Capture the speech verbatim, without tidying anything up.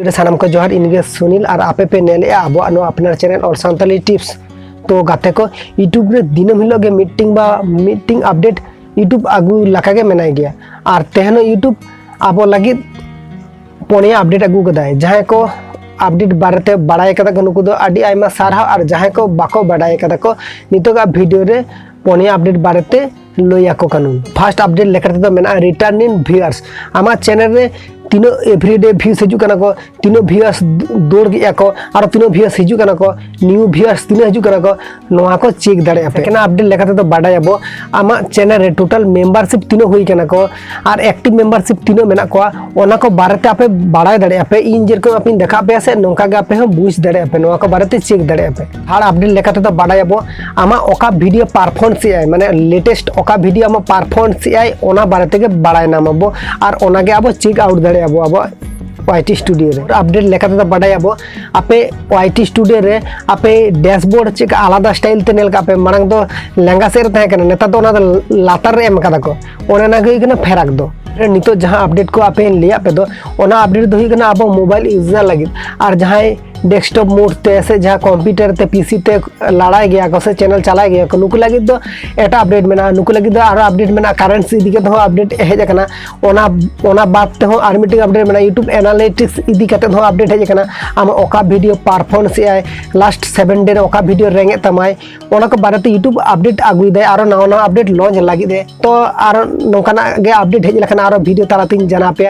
ᱨᱮ ᱥᱟᱱᱟᱢ ᱠᱚ ᱡᱚᱦᱟᱨ, ᱤᱧ ᱜᱮ ᱥᱩᱱᱤᱞ ᱟᱨ ᱟᱯᱮ ᱯᱮ ᱧᱮᱞᱮᱜᱼᱟ ᱟᱵᱚᱣᱟᱜ ᱱᱚᱣᱟ ᱟᱯᱱᱟᱨ ᱪᱮᱱᱮᱞ ᱚᱞ ᱥᱟᱱᱛᱟᱲᱤ ᱴᱤᱯᱥ᱾ ᱛᱚ ᱜᱟᱛᱮ ᱠᱚ, YouTube ᱨᱮ ᱫᱤᱱᱟᱹᱢ ᱦᱤᱞᱳᱜ ᱜᱮ ᱢᱤᱫᱴᱤᱝ ᱵᱟ ᱢᱤᱫᱴᱤᱝ ᱟᱯᱰᱮᱴ YouTube ᱟᱹᱜᱩ ᱞᱮᱠᱟ ᱜᱮ ᱢᱮᱱᱟᱭ ᱜᱮᱭᱟ᱾ ᱟᱨ ᱛᱮᱦᱮᱧ ᱦᱚᱸ YouTube ᱟᱵᱚ ᱞᱟᱹᱜᱤᱫ ᱯᱚᱱᱭᱟ ᱟᱯᱰᱮᱴ ᱟᱹᱜᱩ ᱠᱟᱫᱟᱭ᱾ ᱡᱟᱦᱟᱸᱭ ᱠᱚ ᱟᱯᱰᱮᱴ ᱵᱟᱨᱮᱛᱮ ᱵᱟᱲᱟᱭ ᱠᱟᱫᱟ ᱠᱚ, ᱱᱩᱠᱩ ᱫᱚ ᱟᱹᱰᱤ ᱟᱭᱢᱟ ᱥᱟᱨᱦᱟᱣ, ᱟᱨ ᱡᱟᱦᱟᱸᱭ ᱠᱚ ᱵᱟᱠᱚ ᱵᱟᱰᱟᱭ ᱠᱟᱫᱟ ᱠᱚ, ᱱᱤᱛᱚᱜᱟᱜ ᱵᱷᱤᱰᱤᱭᱳ ᱨᱮ ᱯᱚᱱᱭᱟ ᱟᱯᱰᱮᱴ ᱵᱟᱨᱮᱛᱮ ᱞᱟᱹᱭ ᱟᱠᱚ ᱠᱟᱱᱟ᱾ ᱯᱷᱟᱥᱴ ᱟᱯᱰᱮᱴ ᱞᱮᱠᱟ ᱛᱮᱫᱚ ᱢᱮᱱᱟᱜᱼᱟ ᱨᱤᱴᱟᱨᱱᱤᱝ ᱵᱷᱤᱭᱩᱣᱟᱨᱥ᱾ ᱟᱢᱟᱜ ᱪᱮᱱᱮᱞ ᱨᱮ ᱛᱤᱱᱟᱹᱜ ᱮᱵᱷᱨᱤᱰᱮ ᱵᱷᱤᱭᱩᱥ ᱦᱤᱡᱩᱜ ᱠᱟᱱᱟ ᱠᱚ, ᱛᱤᱱᱟᱹᱜ ᱵᱷᱤᱭᱩᱣᱟᱨᱥ ᱫᱟᱹᱲ ᱠᱮᱜᱼᱟ ᱠᱚ, ᱟᱨᱚ ᱛᱤᱱᱟᱹᱜ ᱵᱷᱤᱭᱩᱣᱟᱨᱥ ᱦᱤᱡᱩᱜ ᱠᱟᱱᱟ ᱠᱚ, ᱱᱤᱭᱩ ᱵᱷᱤᱭᱩᱣᱟᱨᱥ ᱛᱤᱱᱟᱹᱜ ᱦᱤᱡᱩᱜ ᱠᱟᱱᱟ ᱠᱚ, ᱱᱚᱣᱟ ᱠᱚ ᱪᱮᱠ ᱫᱟᱲᱮᱭᱟᱜᱼᱟ ᱯᱮ᱾ ᱥᱮᱠᱮᱱᱰ ᱟᱯᱰᱮᱴ ᱞᱮᱠᱟ ᱛᱮᱫᱚ ᱵᱟᱰᱟᱭᱟᱵᱚ ᱟᱢᱟᱜ ᱪᱮᱱᱮᱞ ᱨᱮ ᱴᱳᱴᱟᱞ ᱢᱮᱢᱵᱟᱨᱥᱤᱯ ᱛᱤᱱᱟᱹᱜ ᱦᱩᱭ ᱠᱟᱱᱟ ᱠᱚ ᱟᱨ ᱮᱠᱴᱤᱵᱷ ᱢᱮᱢᱵᱟᱨᱥᱤᱯ ᱛᱤᱱᱟᱹᱜ ᱢᱮᱱᱟᱜ ᱠᱚᱣᱟ, ᱚᱱᱟ ᱠᱚ ᱵᱟᱨᱮᱛᱮ ᱟᱯᱮ ᱵᱟᱲᱟᱭ ᱫᱟᱲᱮᱭᱟᱜᱼᱟ ᱯᱮ᱾ ᱤᱧ ᱡᱮᱨᱚᱠᱚᱢ ᱟᱯᱮᱧ ᱫᱮᱠᱷᱟᱣ ᱯᱮᱭᱟ ᱥᱮ, ᱱᱚᱝᱠᱟ ᱜᱮ ᱟᱯᱮ ᱦᱚᱸ ᱵᱩᱡᱽ ᱫᱟᱲᱮᱭᱟᱜᱼᱟ ᱯᱮ, ᱱᱚᱣᱟ ᱠᱚ ᱵᱟᱨᱮᱛᱮ ᱪᱮᱠ ᱫᱟᱲᱮᱭᱟᱜᱼᱟ ᱯᱮ᱾ ᱛᱷᱟᱨᱰ ᱟᱯᱰᱮᱴ ᱞᱮᱠᱟ ᱛᱮᱫᱚ ᱵᱟᱰᱟᱭᱟᱵᱚ ᱟᱢᱟᱜ ᱚᱠᱟ ᱵᱷᱤᱰᱤᱭᱳ ᱯᱟᱨᱯᱷᱚᱨᱢᱥ ᱮᱜᱼᱟᱭ, ᱢᱟᱱᱮ ᱞᱮᱴᱮᱥᱴ ᱚᱠᱟ ᱵᱷᱤᱰᱤᱭᱳ ᱟᱢᱟᱜ ᱯᱟᱨᱯᱷᱚᱨᱢᱥ ᱮᱜᱼᱟᱭ, ᱚᱱᱟ ᱵᱟᱨᱮ ᱛᱮᱜᱮ ᱵᱟᱲᱟᱭ ᱧᱟᱢ ᱟᱵᱚ ᱟᱨ ᱚᱱᱟ ᱜᱮ ᱟᱵᱚ ᱪᱮᱠ ᱟᱣᱩᱴ ᱫᱟᱲᱮᱭᱟᱜᱼᱟ ᱵᱚ ᱟᱵᱚᱣᱟᱜ ᱳᱣᱟᱭ ᱴᱤ ᱥᱴᱩᱰᱤᱭᱳ ᱨᱮ᱾ ᱟᱯᱰᱮᱴ ᱞᱮᱠᱟ ᱛᱮᱫᱚ ᱵᱟᱰᱟᱭᱟᱵᱚ ᱟᱯᱮ ᱳᱣᱟᱭ ᱴᱤ ᱥᱴᱩᱰᱤᱭᱳ ᱨᱮ ᱟᱯᱮ ᱰᱮᱥᱵᱳᱨᱰ ᱪᱮᱫ ᱞᱮᱠᱟ ᱟᱞᱟᱫᱟ ᱥᱴᱟᱭᱤᱞ ᱛᱮ ᱧᱮᱞ ᱠᱟᱜ ᱯᱮ, ᱢᱟᱲᱟᱝ ᱫᱚ ᱞᱮᱸᱜᱟ ᱥᱮᱫ ᱨᱮ ᱛᱟᱦᱮᱸ ᱠᱟᱱᱟ, ᱱᱮᱛᱟᱨ ᱫᱚ ᱚᱱᱟ ᱫᱚ ᱞᱟᱛᱟᱨ ᱨᱮ ᱮᱢ ᱠᱟᱫᱟ ᱠᱚ, ᱚᱱᱮ ᱚᱱᱟ ᱜᱮ ᱦᱩᱭᱩᱜ ᱠᱟᱱᱟ ᱯᱷᱮᱨᱟᱠ ᱫᱚ᱾ ᱱᱤᱛᱚᱜ ᱡᱟᱦᱟᱸ ᱟᱯᱰᱮᱴ ᱠᱚ ᱟᱯᱮᱧ ᱞᱟᱹᱭᱟᱫ ᱯᱮ ᱫᱚ, ᱚᱱᱟ ᱟᱯᱰᱮᱴ ᱫᱚ ᱦᱩᱭᱩᱜ ᱠᱟᱱᱟ ᱟᱵᱚ ᱢᱳᱵᱟᱭᱤᱞ ᱤᱭᱩᱡᱟᱨ ᱞᱟᱹᱜᱤᱫ᱾ ᱟᱨ ᱡᱟᱦᱟᱸᱭ ᱰᱮᱥᱠᱴᱚᱯ ᱢᱳᱰ ᱛᱮ ᱥᱮ ᱡᱟᱦᱟᱸ ᱠᱚᱢᱯᱤᱭᱩᱴᱟᱨ ᱛᱮ, ᱯᱤ ᱥᱤ ᱛᱮ ᱞᱟᱲᱟᱭ ᱜᱮᱭᱟ ᱠᱚ ᱥᱮ ᱪᱮᱱᱮᱞ ᱪᱟᱞᱟᱭ ᱜᱮᱭᱟ ᱠᱚ, ᱱᱩᱠᱩ ᱞᱟᱹᱜᱤᱫ ᱫᱚ ᱮᱴᱟᱜ ᱟᱯᱰᱮᱴ ᱢᱮᱱᱟᱜᱼᱟ᱾ ᱱᱩᱠᱩ ᱞᱟᱹᱜᱤᱫ ᱫᱚ ᱟᱨᱚ ᱟᱯᱰᱮᱴ ᱢᱮᱱᱟᱜᱼᱟ, ᱠᱟᱨᱮᱱᱴᱥ ᱤᱫᱤ ᱠᱟᱛᱮ ᱦᱚᱸ ᱟᱯᱰᱮᱴ ᱦᱮᱡ ᱟᱠᱟᱱᱟ᱾ ᱚᱱᱟ, ᱚᱱᱟ ᱵᱟᱫ ᱛᱮᱦᱚᱸ ᱟᱨ ᱢᱤᱫᱴᱮᱱ ᱟᱯᱰᱮᱴ ᱢᱮᱱᱟᱜᱼᱟ, YouTube ᱮᱱᱟᱞᱤᱴᱤᱠᱥ ᱤᱫᱤ ᱠᱟᱛᱮ ᱦᱚᱸ ᱟᱯᱰᱮᱴ ᱦᱮᱡ ᱟᱠᱟᱱᱟ᱾ ᱟᱢ ᱚᱠᱟ ᱵᱷᱤᱰᱤᱭᱳ ᱯᱟᱨᱯᱷᱚᱨᱢᱥ ᱮᱜᱼᱟᱭ, ᱞᱟᱥᱴ ᱥᱮᱵᱷᱮᱱ ᱰᱮ ᱨᱮ ᱚᱠᱟ ᱵᱷᱤᱰᱤᱭᱳ ᱨᱮᱝ ᱮᱫ ᱛᱟᱢᱟᱭ, ᱚᱱᱟ ᱠᱚ ᱵᱟᱨᱮᱛᱮ YouTube ᱟᱯᱰᱮᱴ ᱟᱹᱜᱩᱭᱮᱫᱟᱭ, ᱟᱨᱚ ᱱᱟᱣᱟ ᱱᱟᱣᱟ ᱟᱯᱰᱮᱴ ᱞᱚᱧᱪ ᱞᱟᱹᱜᱤᱫ ᱮ᱾ ᱛᱚ ᱟᱨ ᱱᱚᱝᱠᱟᱱᱟᱜ ᱜᱮ ᱟᱯᱰᱮᱴ ᱦᱮᱡ ᱞᱮᱠᱷᱟᱱ ᱟᱨᱚ ᱵᱷᱤᱰᱤᱭᱳ ᱛᱟᱞᱟᱛᱤᱧ ᱡᱟᱱᱟᱣ ᱯᱮᱭᱟ᱾